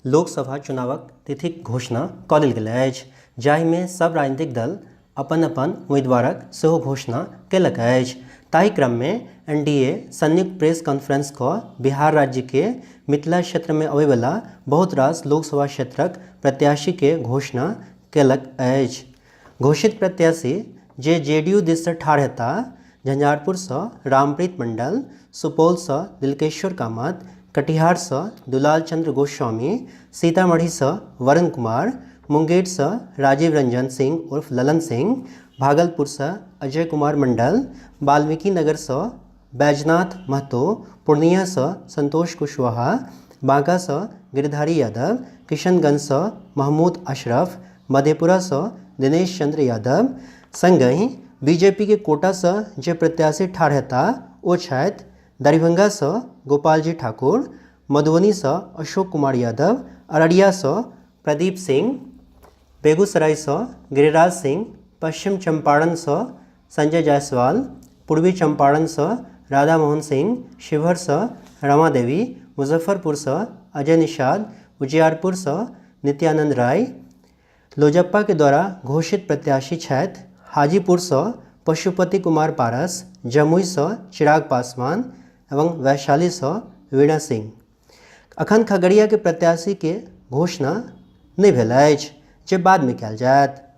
लोकसभा चुनावक तिथिक घोषणा कऽ देल गेल अछि, जाहिमे सभ राजनीतिक दल अपन-अपन उम्मीदवारक सेहो घोषणा कयलक अछि। ताहि क्रममे एनडीए संयुक्त प्रेस कॉन्फ्रेंस कऽ बिहार राज्यके मिथिला क्षेत्रमे अबैवला बहुत रास लोकसभा क्षेत्रक प्रत्याशीके घोषणा कयलक अछि। घोषित प्रत्याशी जे जेडीयू दिससँ ठाढ़ हेताह, झंझारपुरसँ रामप्रीत मंडल, सुपौलसँ दिलकेश्वर कामत, कटिहारसँ दुलाल चंद्र गोस्वामी, सीतामढ़ीसँ वरुण कुमार, मुंगेरसँ राजीव रंजन सिंह उर्फ ललन सिंह, भागलपुरसँ अजय कुमार मंडल, वाल्मीकि नगरसँ बैजनाथ महतो, पूर्णियासँ संतोष कुशवाहा, बांकासँ गिरिधारी यादव, किशनगंजसँ महमूद अशरफ, मधेपुरासँ दिनेश चंद्र यादव संगहि बीजेपीके कोटासँ जे प्रत्याशी ठाढ़ हेताह ओ छथि दरिभंगासँ गोपालजी ठाकुर, मधुबनीसँ अशोक कुमार यादव, अररियासँ प्रदीप सिंह, बेगूसरायसँ गिरिराज सिंह, पश्चिम चंपारणसँ संजय जायसवाल, पूर्वी चंपारणसँ राधा मोहन सिंह, शिवहरसँ रमा देवी, मुजफ्फरपुरसँ अजय निषाद, उजियारपुरसँ नित्यानंद राय। लोजपा के द्वारा घोषित प्रत्याशी छथि हाजीपुरसँ पशुपति कुमार पारस, जमुईसँ चिराग पासवान एवं वैशालीसँ वीणा सिंह। अखन खगड़ियाके प्रत्याशीके घोषणा नहि भेल अछि, जे बादमे कयल जायत।